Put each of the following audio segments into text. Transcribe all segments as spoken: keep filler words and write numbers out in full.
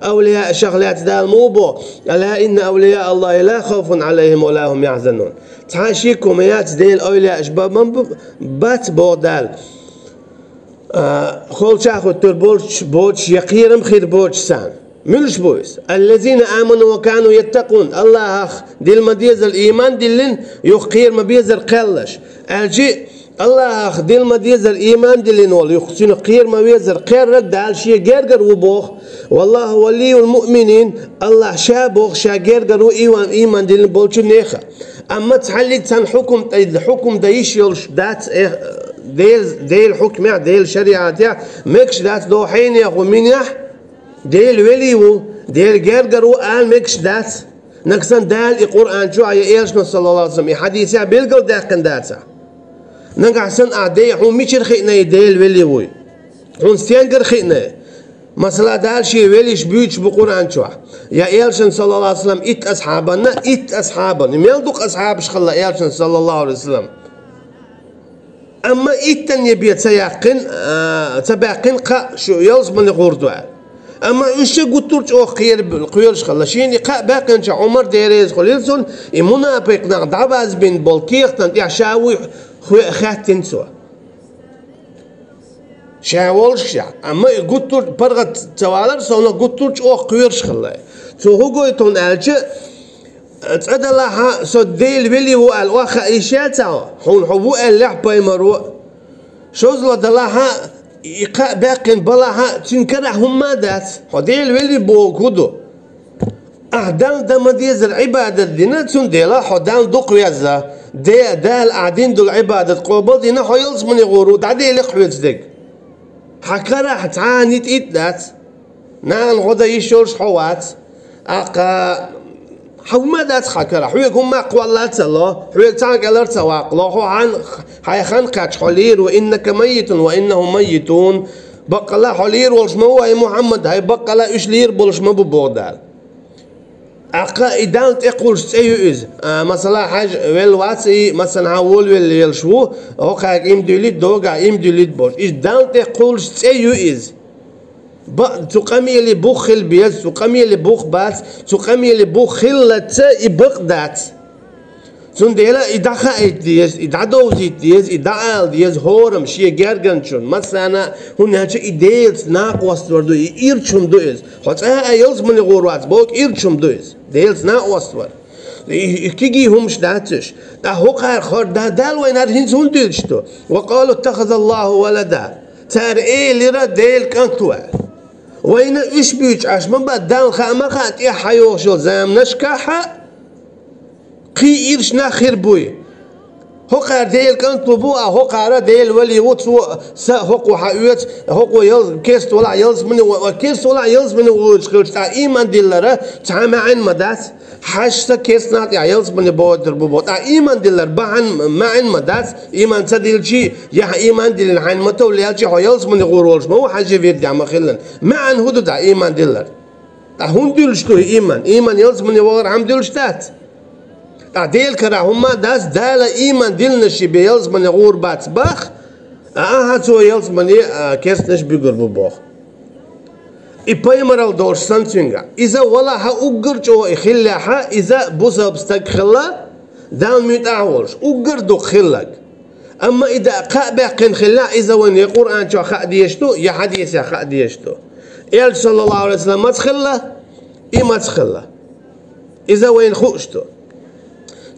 Авлияашах лаьцна Дала ма ву боху: «Ала инна авлияа Аллахи ла хавфун алайхим ва ла хум яхзанун». Цхьа а шеко ма яц Делан авлияаш ба-, ма бу-, бац боху Дала. А, холчахуьттур болчу, боцуш я кхерам хир боцуш царна. Муьлш бу иза? «Аллазина аману ва кану яттакъун». Аллахах дилла ма-деззара ийман диллина, юха кхера ма-беззара кхеллаш. Аьлчи, Аллахах дилла ма-деззара ийман диллина волу, юха цуьнах кхера ма-веззара кхерраг Дала шен гергара ву боху. «Валлаху валиюл муъминин», Аллах ша боху ша гергара ву ийман, ийман диллина болчу неха. Амма цхьаллиг цхьана хьукум тӀе-, хьукум дан йиш йолуш дац, э, Дел-, Делан хьукмехь, Делан шариатехь мегаш дац доху хьенех ву минехь, Делан вели ву, Делан гергара ву ала мегаш дац. Нагахь санна Дала и Къуръан чохь я элчано, саллаллаху алейхи ва саллам, и хьадисехь билгалдаьккхина дацахь. Нагахь санна ахь де, хьуна мичара хиъна и Делан вели вуй? Хьуна стенгара хиъна? Масала, Дала шен велиш буьйцуш бу Къуръан чохь. Я элчан, саллаллаху алейхи ва саллам, итт асхьабанна, итт асхьабан. Мел дукха асхьабаш хилла элчан, саллаллаху алейхи ва саллам. Амма иттанна бен ца яьккхина, а, ца баьккхина кхаъ шу ялсамане гӀур ду аьлла. Амма уьш ша гуттар а чӀогӀа кхера-, кхоьруш хилла. Шена и кхаъ баьккхинчохь Ӏумар, Дела реза хуьлийла цунна, и мунапикъ нах дӀабазбина болу кехатан тӀехь ша вуй хе-, хаьттина цо. Ша волуш ша. Амма и гуттар а паргӀат ца валар, со гуттар а чӀогӀа кхоьруш хилла. Цо хӀун гойту хьуна аьлча, цкъа делахь а, со Делан вели ву аьлла, охьахаа йиш яц хьуна, хьуна хьо ву аьллехь пайхамаро. ШозлагӀа делахь а, и кхаъ баьккхина балахь а, цуьнан карахь хӀумма а дац. Хьо Делан вели бохург хӀун ду? Ахь Далла дан ма-деззара Ӏибадат дина, цундела хьо Далла дукха везна. Де, Дала ахь дина долу Ӏибадат къобал дина, хьо ялсамане гӀур ву, дӀаделира хьоьца дерг. Хьан карахь цхьа а нитӀ-итӀ дац. Нахана гӀо дан йиш йолуш хьо вац. ТӀаккха хьан хӀумма а дац хьан карахь. Хьоьга хӀумма а кхолла а ца ло, хьоьга цхьа а кӀелара а ца ваккхало, хьо хьан, хьайн хан кхаьчча хьо лийр ву, «Иннака маййитун ва иннахум маййитун». Баккъала хьо лийр волуш ма ву, ай Мухьаммад, хьай баккъала уьш лийр болуш ма бу, боху Дала. ТӀаккха и Далла тӀекхуллуш цӀе ю иза. А, масала, хьажа велла вац и, массанхьа волавелла велаш ву, хӀокхаьрга им дуьйлийта, догахь им дуьйлийта бохуш. Иза Далла тӀекхуллуш цӀе ю иза. Ба-, цу къамеле бух хила беза, цу къамеле бух бац, цу къамеле бух хиллалц и бакъ дац. Цундела и дӀахаийта деза, и дӀадовзийта деза, и дӀаала деза хӀораммо шен гергарчунна, массарна а, хӀунда аьлча и Делаца накъост вар ду, и ирча хӀума ду иза. Хьо цкъа а ялсамане гӀур вац бохург ирча хӀума ду иза, Делаца накъост вар. И, и кегий хӀумаш дац уьш. ТӀаккха хӀокхара хор да-, Дала вайна хӀара хӀинца хӀунда дуьйлуш ду? «Ва къалу иттахазаллаху валада». Цара элира Делан кӀант ву аьлла. Вайна уьш буьйцу Ӏаш ма бац, Далла хаа ма хаьа, тӀехьа йогӀуш йолу заманашкахь а, кхин ирча нах хир буй. ХӀокхара Делан кӀант ву бу, а хӀокхара Делан вали ву, цо са хӀокхо хьаоьцу, хӀокхо ял-, керста валахь ялсамане ву, ва керста валахь ялсамане ву олуш хилча, тӀаккха ийман диллара цхьа а маьӀна ма дац. Хьаьжса керста нах тӀехь ялсамане бохуьйтур бу боху. ТӀаккха ийман диллар бахьана маьӀна ма дац, ийман ца дилличий, я хьан ийман диллина хьайна ма товлла аьлчи, хьо ялсамане гӀур волуш ма ву, хьаьжа вирдехь ма хилла. МаьӀна хӀун ду тӀаккха ийман диллар? ТӀаккха хӀунда дуьллуш ду и ийман? Ийман ялсамане вахархьама дуьллуш дац. ТӀаккха Делан карахь хӀумма а дац, Дала ийман диллинарш бен ялсамане гӀур бац бах, а ахьа цо ялсамане, а, керстанаш буьгур бу боху. И пайхамаралла долуш санна цуьнгахь. Иза валахьа уггар чӀогӀа и хиллехьа, иза бусалба стаг хилла, Далла муьтӀахь а волуш, уггар дукха хилларг. Амма и даа кхаъ баьккхина хиллехь, иза вайна я Къуръан чохь хаа дезаш ду, я хьадисехь хаа дезаш ду. Элча, саллаллаху алейхи ва саллям, маца хилла, и маца хилла. Иза вайна хууш ду.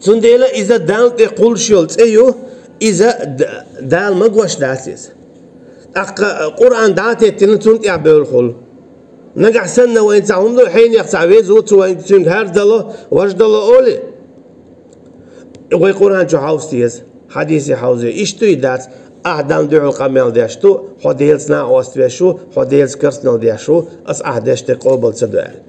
Цундела иза Далла тӀе кхуллуш йолу цӀе ю, иза д-, Дала магош дац иза. ТӀаккха Къуръан дӀа а теттина, цунна тӀехь бевлла хуьлу. Нагахь санна вайна цхьа хӀума ду, хьенех цхьа веза ву, цо вайна цуьнга хӀара дало, важа дало олий, вай Къуръан чу хьовса деза, хьадисе хьовзий. Иштта и дац, ахь Далла дуьхьал къамел деш ду, хьо Делаца накъост веш ву, хьо Делаца керстанал деш ву, ас ахь деш дерг къобал ца ду аьлла.